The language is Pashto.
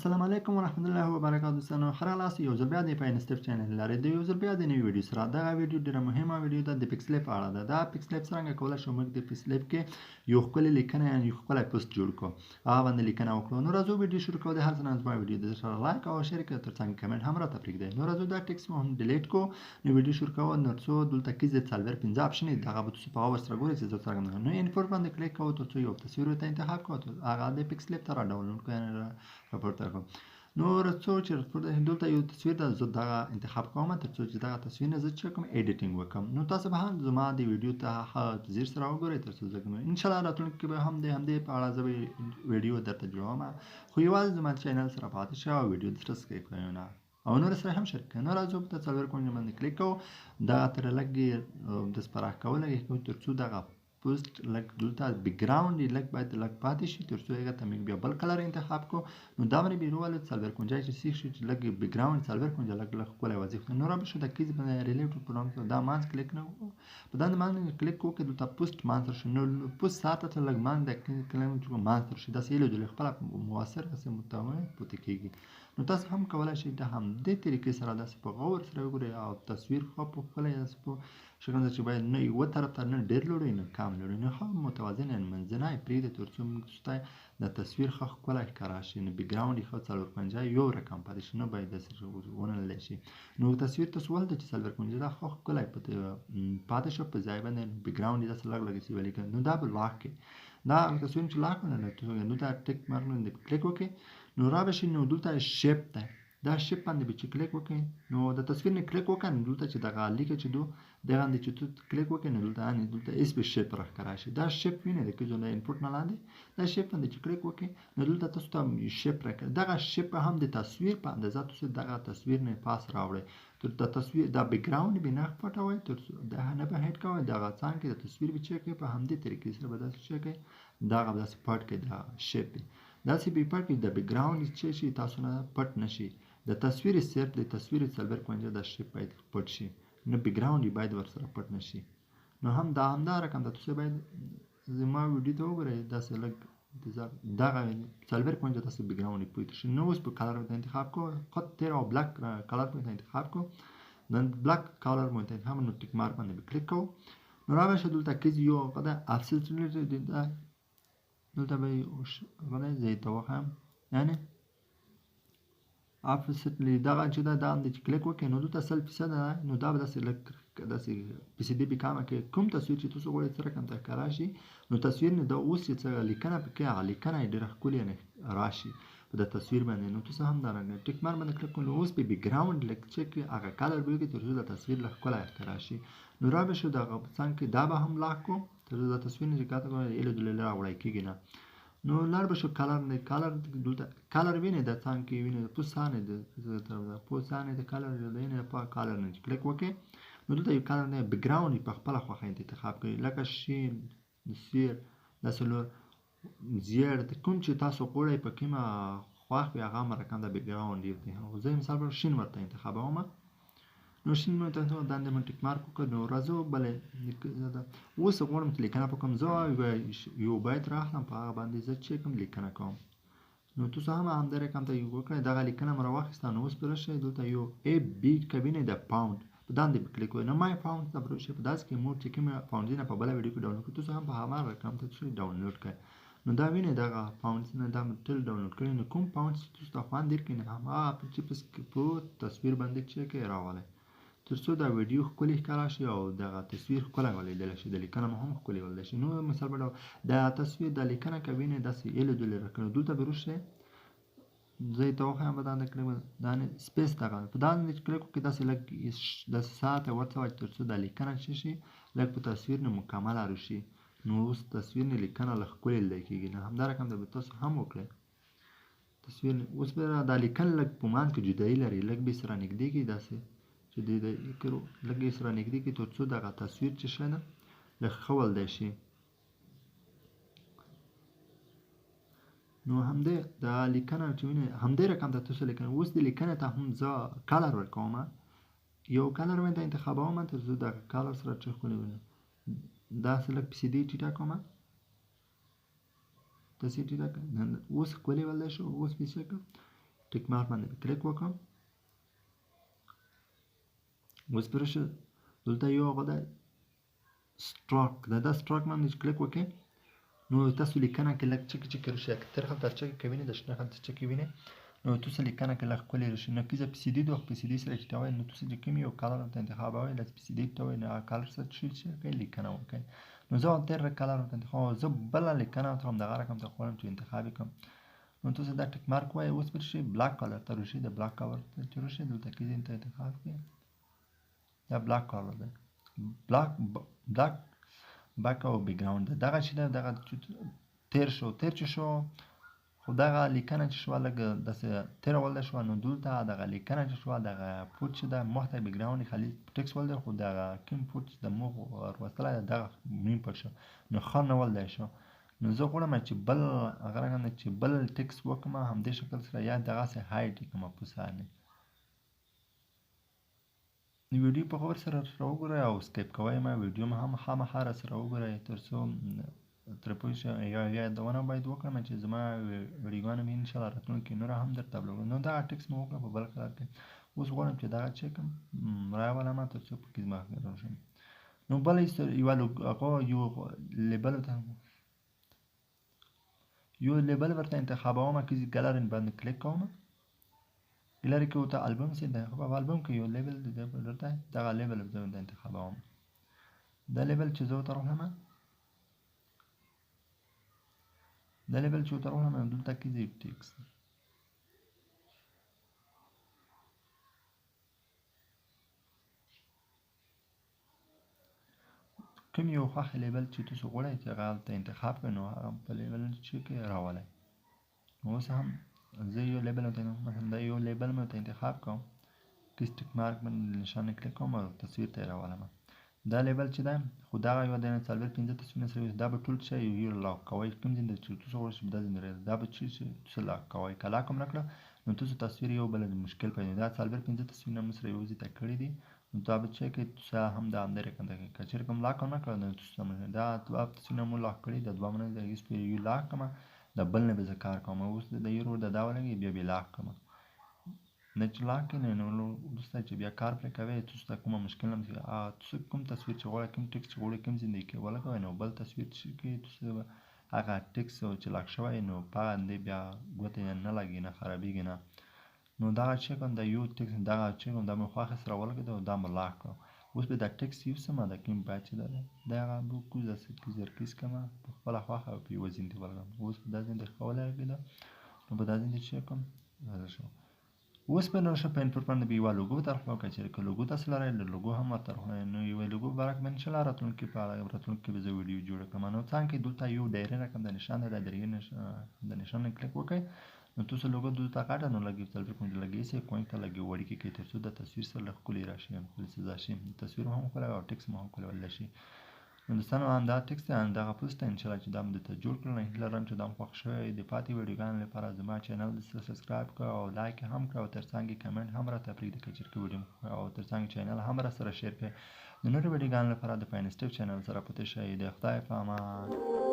السلام علیکم ورحمت الله وبرکاته دوستانو، ښه راغلاست. یو ځل بیا د پاین سټیپ channel لارې د یو ځل بیا د نوې ویډیو سره. دغه ویډیو ډیره مهمه ویډیو ده، د پکسلپ په اړه ده. دا پکسلپ څنګه کولای شو موږ د پکسلپ کې یو ښکلی لیکنه یعنی یو ښکلی پوسټ جوړ کړو، هغه باندې لیکنه وکړو. نو راځو ویډیو شروع کوو. د هر څه نه زما ویډیو د سره لایک او شیر کړئ، تر څنګ کمنټ هم راته پرېږدئ. نو راځو دا ټیکس مو هم ډیلیټ کو، نو ویډیو شروع کوو. نو څو دلته کې د څلور پنځه اپشن دي، دغه به تاسو په غور سره ګورئ چې زه څنګه. نو انپوټ باندې کلیک کوو تر څو یو تصویر ته انتخاب کوو، هغه د پکسلپ ته را ډاونلوډ کړو، یعنی راپورته کړو. نو څو چې دلته یو تصویر ده، زه دغه انتخاب کوم تر څو چې دغه تصویر نه زه چې کوم ایډیټینګ وکم. نو تاسو به هم زما د ویډیو ته ښه ځیر سره وګورئ تر څو زه کوم. ان شاء الله راتلونکي کې به هم د همدې په اړه زه به ویډیو درته جوړوم، خو یوازې زما channel سره پاتې شه او ویډیو درته سبسکرایب کړئ نه او نور سره هم شریک کړئ. نو راځو په څلور کونجه باندې کلیک کوو، دغه تر لږ د پراخ کول تر څو دغه پوسټ لږ دلته background یې لږ باید لږ پاتې شي تر څو هغه ته موږ بیا بل colour انتخاب کړو. نو دا باندې بیا وروولو څلور کونجه چې سیخ شي چې لږ background څلور کونجه لږ لږ ښکلی واضح کړو. نو را به شو د کیز باندې ریلیټ پروګرام سره دا مانځ کلیک نه وکړو، په دا مانځ کلیک کوو کې دلته پوسټ مانځ شو. نو پوسټ ساته ته لږ مانځ د کلم چې مانځ شي داسې یې له خپل موثر هسې متمایل پاتې کېږي. نو تاسو هم کولای شئ د همدې طریقې سره داسې په غور سره وګورئ او تصویر ښه په ښکلی داسې په شکل چې باید نه یوه طرف ته نه ډېر لوړ وي نه کم لوړ وي، نو ښه متوازن یعنې منځنی پرېږدئ تر څو موږ ته د تصویر ښه ښکلی ښکاره شي. نو background یې ښه څلور پنجه یو رقم پاتې شي، نه باید داسې ونه لیدل شي. نو تصویر تاسو ولده چې څلور پنجه دا ښه ښکلی پاتې شو په ځای باندې، background یې داسې لږ لږ چې ولیکه. نو دا به لاک کړي، دا تصویر چې لاک کړو نو دا ټیک مارک باندې کلیک وکړئ. نو را به شي. نو دلته shape دی، دا shape باندې به چې کلیک وکړئ، نو د تصویر نه کلیک وکړئ، نو دلته چې دغه لیکه چې دو دغه باندې چې ته کلیک وکړئ، نو دلته یعنې دلته اس به shape راښکاره شي. دا shape وینئ د کوم د input نه لاندې دا shape باندې چې کلیک وکړئ، نو دلته تاسو ته shape راکړي. دغه shape هم د تصویر په اندازه تاسو دغه تصویر نه پاس راوړئ، تر د تصویر دا background به نه پټوئ، تر دا نه به hide کوئ، دغه څنګ کې د تصویر به چک کړئ په همدې طریقې سره به داسې چک کړئ، دغه به داسې پټ کړئ، دا shape به داسې به پټ کړئ، د background چې شي تاسو نه پټ نه شي. د تصویر صرف د تصویر څلور کونجه د shape باید پټ شي، نو background یې باید ورسره پټ نه شي. نو هم دا همدا رقم د تاسو باید زما ویډیو ته وګورئ، داسې لږ انتظار دغه څلور کونجه داسې background یې پټ شي. نو اوس په colour ورته انتخاب کو، خط تیر او black colour ورته انتخاب کو، نن black colour ورته انتخاب، نو tick mark باندې به کلیک کوو. نو را به شو دلته کې یو غدا افسل دلته به غدا زه ته وخم یعنی offset دغه چې دا باندې چې کلیک وکړئ، نو دلته 100% ده، نو دا به داسې لږ داسې فیصدي به کمه کړي. کوم تصویر چې تاسو غواړئ څه رقم ته ښکاره شي، نو تصویر نه دا اوس چې څه لیکنه پکې هغه لیکنه یې ډېره ښکلې یعنې راشي په دا تصویر باندې. نو تاسو هم دا رنګ tick mark باندې کلیک کړئ، نو اوس به background لږ چې کړي هغه colour به وکړي تر څو دا تصویر لږ ښکلی ښکاره شي. نو را به شو دغه په څنګ کې دا به هم لاک کړو تر څو دا تصویر نه چې کاته کړو ایله دله راوړی کېږي نه. نو لاړ به شو colour نه، colour دلته colour وینئ د څنګ کې وینئ پوسانې د پوسانې د colour وینئ په colour نه چې کلیک وکړئ، نو دلته یو colour نه background یې په خپله خوښه انتخاب کړئ، لکه شین، سیر، داسې نور زیړ، کوم چې تاسو غواړئ په کومه خوښ وي هغه هم رقم د background یې دی. خو زه مثال پر شین ورته انتخابوم، نو شین مې ورته دندې مې tick mark وکړ. نو راځو بله اوس غواړم چې لیکنه وکړم، زه یو بیت راخلم په هغه باندې زه چې کوم لیکنه کوم. نو تاسو هم همدا رقم ته یو وکړئ، دغه لیکنه مې راواخیسته. نو اوس به راشئ دلته یو ای بي که وینئ د font په داندې به کلیک وکړئ، نو my font ته به راشئ، په داسې کې مور چې کوم فونټونه په بله ویډیو کې ډاونلوډ کړو، تاسو هم په هماغه رقم ته تاسو ډاونلوډ کړئ. نو دا وینئ دغه فونټونه دا مې ټول ډاونلوډ کړي، نو کوم فونټ چې تاسو ته خوند درکړي نو هماغه چې په تصویر باندې چې کوي راولئ تر څو دا ویډیو ښکلې ښکاره شي او دغه تصویر ښکلی ولیدل شي، د لیکنه مو هم ښکلې ولیدل شي. نو مثال په ډول دا تصویر د لیکنه که وینئ داسې ایلو دولې راکړي، دلته به راشئ زه یې ته وښایم په داندې کلیک باندې، دا نه space دغه په داندې چې کلیک وکړئ داسې لږ داسې ساعته ورته وایي تر څو دا لیکنه چې شي لږ په تصویر نه مکمله راشي. نو اوس تصویر نه لیکنه لږ ښکلې لیدل کېږي. نو همدا رقم به تاسو هم وکړئ تصویر نه. اوس به دا لیکنه لږ په منځ کې جدایي لري، لږ به سره نږدې کړي داسې چې د کرو لږ یې سره نږدې کړي تر څو دغه تصویر چې شی ده لږ ښه ولیدل شي. نو همدې دا لیکنه چې وینئ همدې رقم ته تاسو لیکنه. اوس د لیکنې ته هم زه colour ورکوم، یو colour مې ته انتخابوم تر څو دغه colour سره چې ښکلی وینم. داسې لږ فیصدي ټیټه کوم. تاسو ټیټه کړه. اوس ښکلې ولدی شو. اوس به څه کړم؟ ټیک مارک باندې کلیک وکړم. اوس پر شو دلته یو هغه ده سټراک ده، دا سټراک باندې چې کلیک وکړئ نو تاسو لیکنه کې لږ چکې چکې راشي، تر خلته چکې کوي نه د شنه خلته چکې وینئ، نو تاسو لیکنه کې لږ ښکلې راشي. نو کیزه پی سی ډي دوه پی سی ډي سره ټیټوئ، نو تاسو چې کوم یو کلر ورته انتخابوئ لږ پی سی ډي ټیټوئ، نو هغه کلر سره چې کوئ لیکنه وکړئ. نو زه تېر کلر ورته انتخاب، زه بله لیکنه ورته هم دغه رقم ته غواړم چې انتخاب یې کړم. نو تاسو دا ټیک مارک وایئ. اوس پر شي بلاک کلر ته راشي، د بلاک کلر ته چې راشي دلته کې ته انتخاب کړئ، دا بلاک کلر دی، بلاک بلاک بک او بیکګراوند ده. دغه چې ده دغه تېر شو، تېر چې شو خو دغه لیکنه چې شوه لږ داسې تېره ولده شوه. نو دلته دغه لیکنه چې شوه دغه پوټ چې ده مخ ته بیکګراوند خالي ټکس ولده، خو دغه کوم پوټ چې د مخ وروستلی ده دغه نیم پټ شو، نو ښه نه ولدی شو. نو زه غواړم چې بل هغه رقم چې بل ټکس وکړم همدې شکل سره، یا دغسې هایډ یې کړم په سانې. نو ویډیو په غور سره سره وګورئ او سکیپ کوئ مه، ویډیو مې هم خامخا راسره وګورئ تر څو ترې پوه شئ. یادونه باید وکړم چې زما ویډیوګانې مې انشاءالله راتلونکي نوره هم درته اپلوډ کړم. نو دغه ټکس مې وکړه په بل کلر کې. اوس غواړم چې دغه چې کړم راولم تر څو پکې زما راشم. نو بله یوه هغه یو لیبل ته یو لیبل ورته انتخابوم، که ګالري باندې کلیک کوم، ګالري کې ورته البوم سي انتخاب، البوم کې یو لیبل درته دغه لیبل زه ورته انتخابوم. دا لیبل چې زه ورته راغلم، دا لیبل چې ورته راغلم دلته کې زه ټیکس کوم یو خوښ لیبل چې تاسو غواړئ چې هغه هلته انتخاب کړئ، نو هغه په لیبل چې کې راولئ. نو اوس هم زه یو لیبل ورته مثلا دا یو لیبل مې ورته انتخاب کوم، کیس ټیک مارک باندې نشان کلیک کوم او تصویر ته یې راولم. دا لیبل چې ده خو دغه یو دی څلوېښت پنځه تصویرونه سره دا به ټول چې یو لاک کوئ، کوم ځای چې تاسو غواړئ چې دا ځای راځي دا به چې تاسو لاک کوئ. که لاک هم نه کړه نو تاسو تصویر یو بل مشکل پیدا. دا څلوېښت پنځه تصویرونه مو سره یو ځای ته کړي دي، نو دا به چې کې تاسو هم دا همدې رقم ده. که چېرې کوم لاک هم نه کړه نو تاسو دا دوه تصویرونه مو لاک کړي، دا دوه مو نه هېڅ پرې یو لاک کړم د بل نه به زه کار کوم. اوس د یو ورور د دا ولګي بیا به لاک کړم، نه چې لاک کړې نو وروسته چې بیا کار پرې کوې تاسو ته کومه مشکل نه وي. تاسو کوم تصویر چې غواړئ کوم ټکس چې غواړئ کوم ځای کې ولګوئ، نو بل تصویر چې کې تاسو هغه ټکس چې لاک شوی نو په هغه باندې بیا ګوتې نه لګي نه خرابېږي نه. نو دغه چې کوم دا یو ټکس دغه چې کوم دا مې خوښه سره ولګېده او دا مې لاک کړو. اوس به دا ټکس یوسم دا کوم باید چې ده دغه به کوز داسې کوز ورکیز کړم په خپله خوښه او په یوه ځای کې ولګوم. اوس به دا ځای ښه ولګېده، نو به دا ځای چې کوم شو. اوس به نو شه په انپوټ باندې به یوه لوګو ورته راخلو، که چېرې که لوګو تاسو لرئ له لوګو هم ورته راخلئ. نو یوه لوګو باره کې به انشاءالله راتلونکي په اړه راتلونکي کې به زه ویډیو جوړه کړم. نو څنګه دلته یو دایره رقم د نشان ده، د دایرې د نشان کلیک وکړئ، نو تاسو لوګو دلته غټه نو لګي څلوېښت کوم لګي سي کوین ته لګي وړوکې کوي تر څو د تصویر سره لږ ښکلي راشي، ښکلي سزا شي، تصویر هم ښکلی او ټکس مو هم ښکلی ولای شي. نو دوستانو همدا ټکس دی، همدغه پوسټ دی انشاءالله چې دا مې درته جوړ کړل. هیله لرم چې دا مو خوښ شوی وي. د پاتې ویډیوګانو لپاره زما چینل سبسکرایب کړه او لایک هم کړه او تر څنګ یې کمنټ هم راته پرېږدئ که چېرې ویډیو مو خوښه او تر څنګ چینل هم راسره شیر کړئ. د نورو ویډیوګانو لپاره د فاین سټیپ چینل سره پاتې شئ. د خدای په امان.